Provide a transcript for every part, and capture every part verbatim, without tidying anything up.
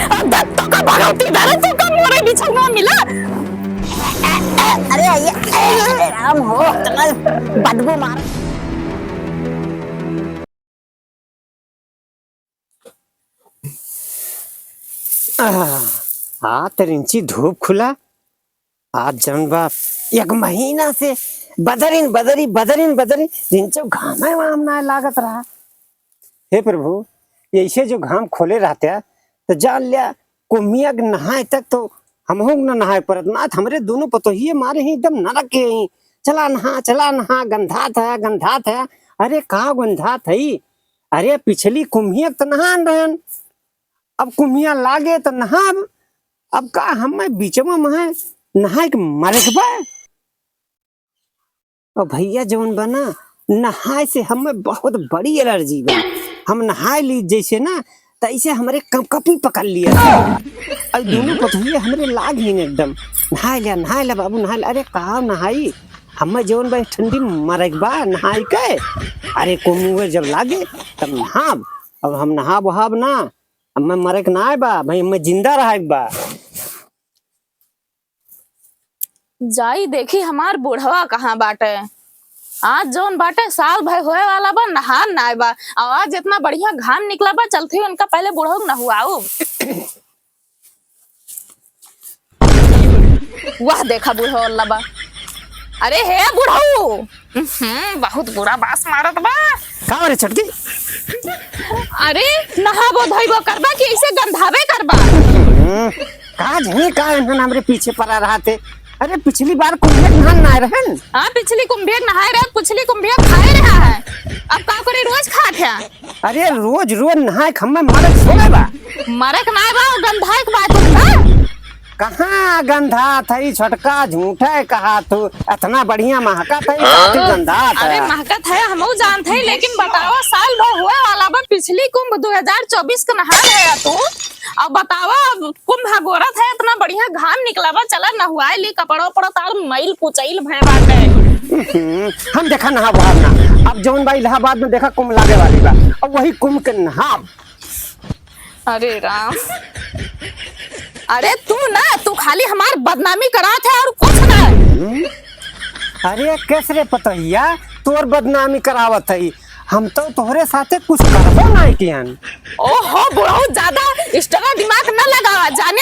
अब तोका भगवती धरे, तोका मोरे बिछौना मिला। अरे, ये, अरे राम हो, इतना बदबू मार। आह, आ त रिंची धूप खुला। आज जौन बा, एक महीना से बदरिन बदरी, बदरिन बदरी, रिंचो घामे वाम नाय लागत रहा। हे प्रभु, ऐसे जो घाम खोले रहते, त जान लिया, कुम्हिया के नहाए तक तो हमहू के न नहाए परत। ना त हमरे दुनो पतोहिए मारे ही एकदम नरक के ही, "चला नहा, चला नहा, गंधात है, गंधात है।" अरे का गंधात है? अरे पिछली कुम्हिया के त नहान रहन, अब कुम्हिया लागे त नहाब। अब का हमें बीचवा में है नहाए के मरे के बा? और भैया जौन बा ना, नहाए से हमें बहुत बड़ी एलर्जी बा। हम नहाए ली जैसे ना, तैसे हमरे कंपकपी पकड़ लिया। अब दुनो पतोहिए हमरे लाग ही एकदम, "नहाए लिया, नहाए लिया बाबू, नहाए लिया।" अरे का नहाई, हमें जौन बा ठंडी में मरे के बा नहाए के। अरे कुम्हुए जब लागे तब नहाब। अब हम नहाब वहाब ना, हमें मरे के ना बा भाई, हमें जिंदा रहे के बा। जाई देखी हमार बुढ़वा कहाँ बाटे। आज जौन बाटे साल भर होए वाला बा, नहान नाय बा। और आज इतना बढ़िया घाम निकला बा, चलते ही उनका पहले बुढ़ऊ के नहुआऊ। वाह देखा बुढ़ऊ अल्लाह बा। अरे हे बुढ़ऊ, हम्म, बहुत बुरा बास मारत बा। का रे छोटकी? अरे नहाबो धोइबो करबा कि ऐसे गंधाबे करबा? हम्म, का जाने का इन्हन हमरे पीछे पड़ा रहत है। अरे पिछली बार कुंभिया नहान ना रहन। हाँ पिछली कुंभिया नहाए रहे, पिछली कुंभिया खाए रहा है। अब का करे रोज खात है। अरे रोज रोज नहाए के हमें मरक थोड़े बा। मरक ना बा, गंधाए के बा तुम ना। कहाँ गंधात है छोटका, झूठे कहा तू। इतना बढ़िया महकत है, हाँ? काफी गंधात है। अरे महकत है, हमहू जानत है, लेकिन बतावा साल भर हुए वाला बा, पिछली कुंभ दो हजार चउबीस के नहा रहे तू। अब बतावा, अब कुंभ गोरत है, इतना बढ़िया घाम निकला बा, चला नहुआए ली, कपड़ा उपड़ा तार मइल कुचइल भय बाटे। हम्म, हम देखा नहा बहार ना। अब जौन बा इलाहाबाद में देखा कुंभ लागे वाली बा, अब वही कुंभ के नहाब। अरे राम, अरे तू ना, तू खाली हमार बदनामी करात है और कुछ ना। हम्म? अरे कैस रे पतोहिया, तोर बदनामी करावत है? हम तो तोहरे साथे कुछ करबो नाय किहन। ओहो बुढ़ऊ, ज्यादा extra दिमाग न लगावा जाने।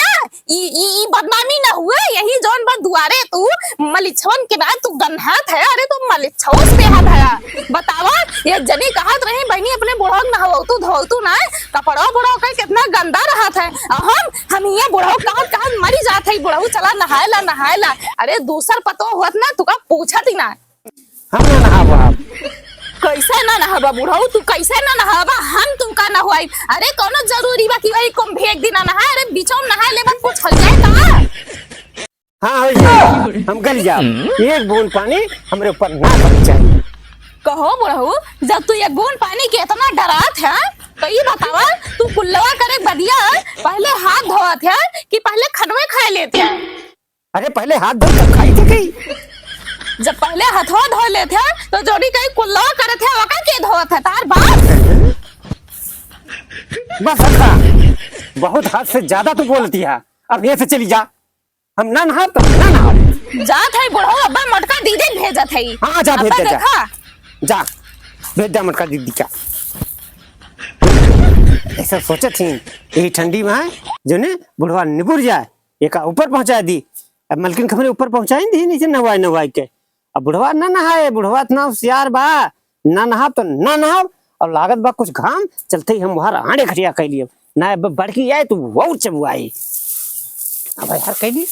ई, ई, ई बदनामी न हुए, यही जौन बा दुआरे तू मलिच्छवन के ना तू गन्हात है। अरे तू मलिच्छवो से बेहद है। बतावा, ये जनी कहत रही बहनी अपने बुढ़ऊ के नहवतू धोतू ना, कपड़ो बुढ़ऊ के कितना गंदा रहत है। हम, हम ये बुढ़ऊ कहत कहत मरी जात है, बुढ़ऊ चला नहाए ला, नहाए ला। अरे दूसर पतो होत ना तुका पूछत ही ना। हम ना नहाबो अब। कैसे ना नहाबा बुढ़ऊ, तू कैसे ना नहाबा, हम तुमका नहवाई। अरे कौनो जरूरी बा कि वही कुंभ एक दिन नहाए, अरे बीचो में नहाए लेबा कुछ हो जाए का? हाँ हो जाए, हम गल जाब, एक बूंद पानी हमरे ऊपर ना पड़े चाहिए। कहो बुढ़ऊ, जब तू एक बूंद पानी के इतना डरात है तो ये बतावा, तू कुल्लवा करे बदिया पहले हाथ धोवत है कि पहले खनवे खाए लेत है? अरे पहले हाथ धोई तब खाई थी कही। जब पहले हथवा धो लेत है तो जोड़ी कहीं कुल्लवा करत है, ओका के धोवत है, तार बाप? बस अच्छा, बहुत हद से ज्यादा तू बोलती है, अब यहाँ से चली जा, हम ना नहाब तो ना नहाब। जात है बुढ़ऊ, अब्बा मोटका दीदी भेजत है। हाँ जा भेज अब्बा दे जा। देखा। जा भेज दे मोटका दीदी का। ऐसा सोचत ही यही ठंडी में है जो ने बुढ़वा निबुर जाए। एका ऊपर पहुँचाइ दी। अब मलकिन खबरे ऊपर पहुँचाइ दी, नीचे नहवाइ नहवाइ के। अब बुढ़वा ना नहाए, बुढ़वा इतना होशियार बा, ना नहाब तो ना नहाब। और लागत बा कुछ घाम, चलते ही हम वहाँ आड़े खटिया कइ लिए। ना अब बड़की आए तो वो चबुआई। अब यार कइ ली।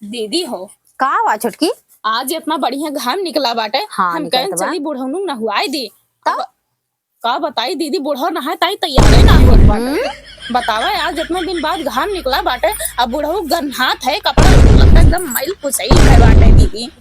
दीदी हो। का बा छोटकी? आज इतना बढ़िया घाम निकला बाटे, हाँ, हम निकलत कहें बा। चली बुढ़ौनू नहुआए दी। तब? अब का बताई दीदी, बुढ़ऊ नहाए ताई तैयारे ना होत बाटे। हम्म? बतावा, आज इतना दिन बाद घाम निकला बाटे, अब बुढ़ऊ गन्हात है, कपड़ा लत्ता एकदम मइल कुचइल है बाटे दीदी।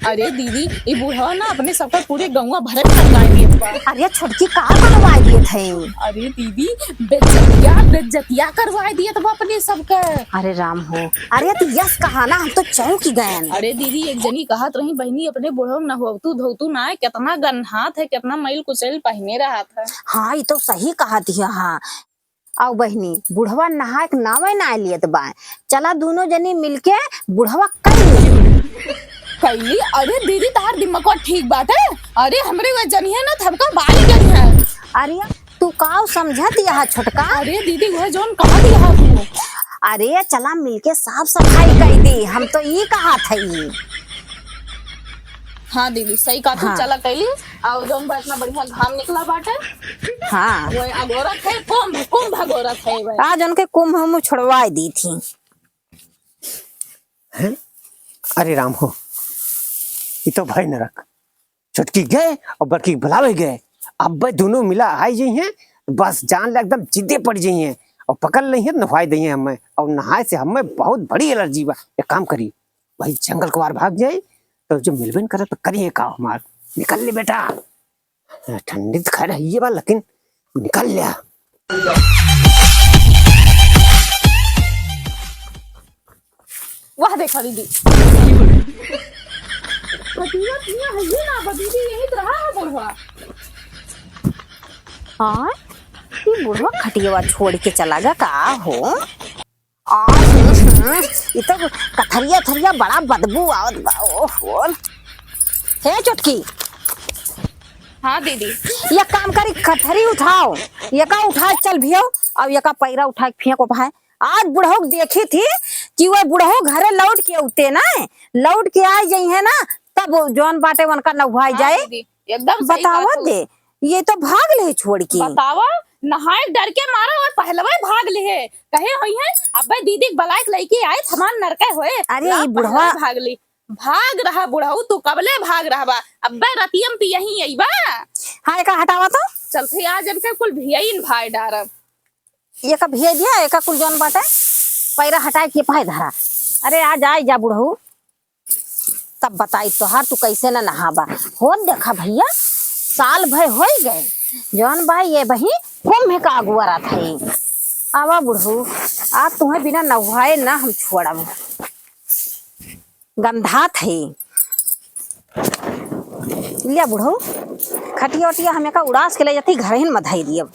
अरे दीदी, ई बुढ़वा ना अपने सबका पूरे गौवा भरे में टंगाए दिए। अरे छोटकी, का करवाए दिए थे? अरे दीदी, बेज्जतिया, बेज्जतिया करवाए दिए थे अपने सबके। अरे राम हो, अरे तू यस कहा ना, हम तो चौंक गए। अरे दीदी, एक जनी कहत रही, "बहिनी, अपने बुढ़ऊ नहवतू धोतू ना, कितना गन्हात है, कितना मैल कुचैल पहिने रहत है।" हाँ, ये तो सही कहत है। हाँ, आओ बहिनी, बुढ़वा नहाए के नावे ना लियत बा। चला दोनों जनी मिलके बुढ़वा कइली। कइली? अरे दीदी, तहार दिमागवा ठीक बाटे। अरे हमरे वह जनिहे ना, थमका बाली करिहे। अरे तू काव समझत यहा छोटका? अरे दीदी, वह जौन कहत यहा तू। अरे चला मिलके साफ सफाई कइ दी, हम तो ई कहत हई। हाँ दीदी, सही कहा तू। हाँ। चला कइली। और जौन बा इतना बढ़िया घाम निकला बाटे। हाँ। वो अगोरत है, कुंभ, कुंभ अगोरत है भाई। आज उनके कुंभ हम छोड़वाए दी थी। हैं? अरे राम हो, ये तो भाई नरक। छोटकी गए और बड़की बुलावे गए। अब भाई दोनों मिला आई जइहें, बस जान ले एकदम जिद्दे पड़ जइहें और पकड़ लेइहें, नहाए दइहें हमें। और नहाए से हमें बहुत बड़ी एलर्जी बा। एक काम करी, वही जंगल कवार भाग जाई, तो जब मिलबे न करे तो करिए का हमार। निकल ले बेटा, ठंडी तो खैर है ये बा, लेकिन निकल ले। वाह देखा दीदी, खटिया पिया है ये ना बा दीदी, यही तो रहा है बुढ़वा। हाँ, ये बुढ़वा खटियावा छोड़ के चला गया का हो? आ, हम्म, हम्म, ई तो कथरिया थरिया बड़ा बदबू आवत बा। ओहो। हे चुटकी। हाँ दीदी। ये काम करी, कथरी उठाओ, ये का उठा के चल भियो, और ये का पैरा उठा के फेंको भाई। आज बुढ़ऊ के देखी थी कि वो बुढ़ऊ घरे लौट के उते ना, लौट के आ जाई है ना, तब जौन बाटे उनका नहुआई हाँ जाए। दीदी, एकदम सही बतावा कहा तू। दे, ये तो भाग ले छोड़ के। बतावा, नहाए डर के मारा और पहलवे भाग ले है। कहे होई है, अबे दीदी के बलाए के लइके आए, हमार नरके होए। अरे, लाओ, ई बुढ़वा पहलवे भाग ले। भाग रहा बुढ़ऊ, तू कबले भाग रहा बा? अबे रतियम पी यहीं अइबा। हाँ, एका हटावा तो। चल थे, आज इनके कुल भियाइन भाई डारब। एका भिया दिया, एका कुल जौन बाटे, पैरा हटाए के पाए धरा। अरे, आज आए जा बुढ़ऊ। तब बताई तोहार तू कैसे न नहाबा। होत देखा भैया, साल भर होई गए, जौन बा ये बही कुंभ का अगुआ रहत है। आवा बुढ़ऊ, आज तुम्हें बिना नहाए ना हम छोड़ब। गंधात है। लिया बुढ़ऊ, खटिया उटिया हमें का उड़ास के ले जाती, घर ही में धई दियब।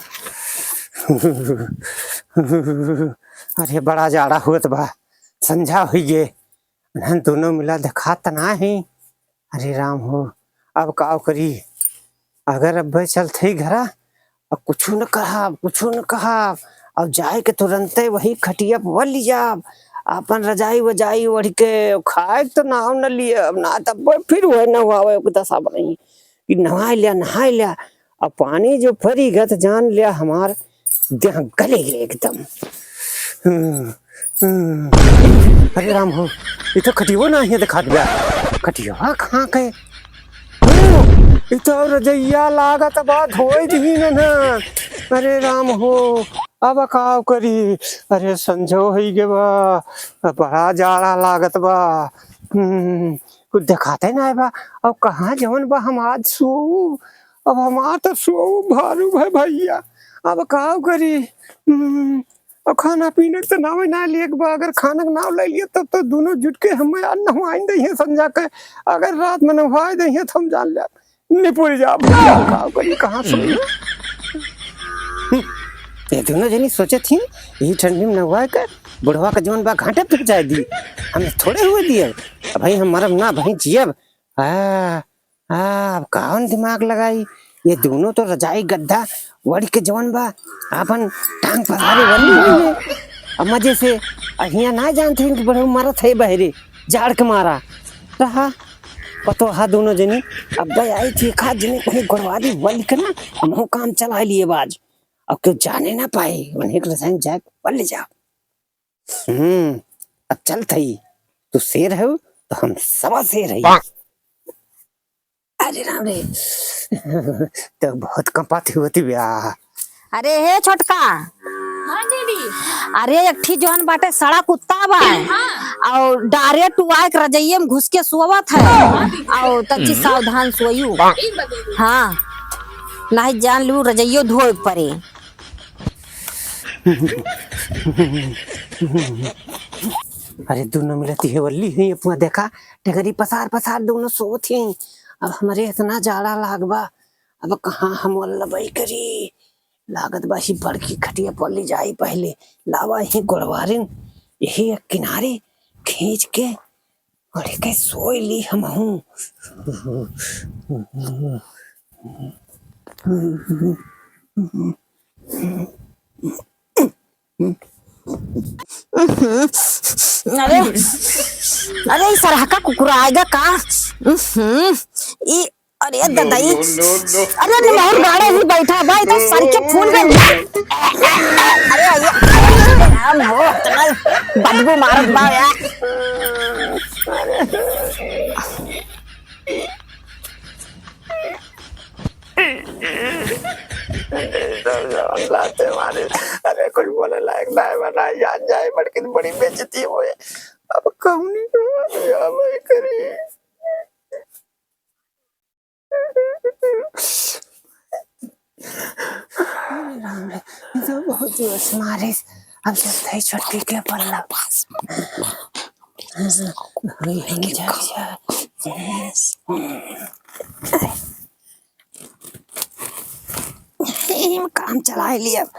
अरे बड़ा जाड़ा होत बा, संझा हुई गे। उन्हन दोनों मिला देखात ना है। अरे राम हो, अब का करी? अगर अब्बे चलत ही घरा, अब कुछु न कहा, कुछु न कहा, अब जाए के तुरंते वही खटिया पर वल जाब, आपन रजाई वजाई ओढ़ के, खाए के तो नाव न लिए, अब ना तब फिर वह नहवावे के दशा बनाई कि नहाए लिया, नहाए लिया। अब पानी जो परी गत जान लिया हमार देह गले गए एकदम। हम्म, हम्म। अरे राम हो, ये तो खटियो ना ही दिखा दिया। खटिया कहाँ के? ओ, ये तो रजैया लागत बा, धोई दी ना। अरे राम हो, अब का करी? अरे संझो होई गे बा, बड़ा जाड़ा लागत बा। हम्म, कुछ दिखाते ना बा। अब कहाँ जवन बा हम आज सोऊ? अब हमार तो सोऊ भारू भाई भैया, अब का करी? हम्म, अब खाना पीने के तो नावे ना लिए के बा, अगर खाना के नाव ले लिए तब तो दोनों जुट के हमें आज नहवाइन दइहे संझा के, अगर रात में नहवाए दइहे तो हम जान ले निपुर जाब। का करी, कहाँ सोई? हम्म, ये दोनों जनी सोचे थी, यही ठंडी में नहवाए के बुढ़वा के जवन बा घाटे पे जाए दी, हमें थोड़े हुए दिए। अब भाई हम मरब ना, भाई जियब। आ, आ, अब कौन दिमाग लगाई? ये दोनों तो रजाई गद्दा ओढ़ के जवन बा, आपन टांग पसारे वाली हुई है। अब मजे से अहिया ना जानते हैं कि बुढ़ऊ मरत है बहरे, जाड़ के मारा। रहा, पतो हा दोनों जनी, अब आई थी एक आध जनी कहीं गोड़वा दी वल के ना, हमहू काम चला लिए बाज। अब क्यों जाने ना पाए, उन्हें के रजाई जाए वल ले जाओ। हम्म, अब चल थई, तू शेर हो तो हम सवा शेर हई। अरे राम रे, तो बहुत कंपाती होती ब्या। अरे हे छोटका। हाँ दीदी। अरे एक ठी जौन बाटे सड़ा कुत्ता बा। हाँ। और डायरेक्ट तू आके रजइये में घुस के सोवत है। हाँ दीदी। और तच्ची सावधान सोयू। ठीक बा दीदी। हाँ। नाही जान लू रजइयो धोए परे। अरे दुनो मिलत इहे वल्ली हुई अपना देखा, टंगरी पसार पसार दुनो सोत ही। अब हमरे इतना जाड़ा लाग बा, अब कहाँ हम वल्लबई करी? लागत बा ही बड़की खटिया पर ले जाई पहले। लावा ही गोड़वारिन यही एक किनारे खींच के ओढ़ के सोई ली हमहूँ। अरे, अरे, ई सरहका कुकुर आएगा का? उहुं, ई, अरे ददई, अरे निमहुर गाड़े ही बैठा बा, ई तो सर के फूल गए। अरे, अरे, राम हो, इतना बदबू मारत बा यार। लाते मारे, अरे कुछ बोले लायक ना है, वरना जान जाए, बड़की बड़ी बेइज्जती होए। अब कौनी को भाई करी। अरे राम रे, ये तो बहुत जोर से मारिस। अब चलते ही छोटकी के पल्ला। हम काम चलाए लिए अब।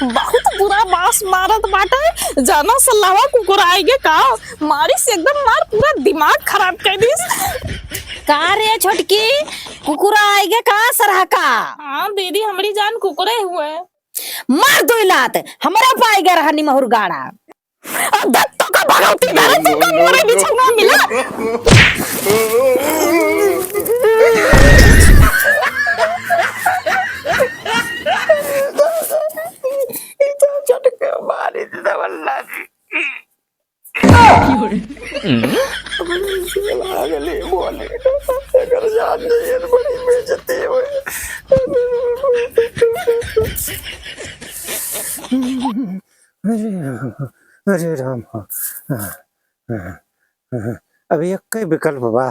बहुत बुरा बास मारत बाटे। जाना सल्लावा कुकुर आएगे का? मारिस एकदम मार पूरा दिमाग खराब कर दिस। का रे छोटकी, कुकुर आएगे का सरहका? हाँ दीदी, हमरी जान कुकुरे हुए। मार दो लात, हमरा पाएगा रहा निमहुर गाड़ा। अब तक तो का भगवती करे, तू का मोरे बिछौना मिला। ई तो झटके मारी दे वल्ला जी। अगली बोले, अगर जान जाइए तो बड़ी बेइज्जती हुई। अरे राम, अरे राम। हाँ, हाँ, हाँ, हाँ। अब एक्कै विकल्प बा,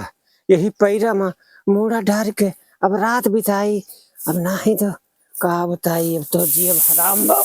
यही पैरा मा मूड़ा डार के अब रात बिताई। अब नाही तो का बताई, अब तो जियब हराम बा।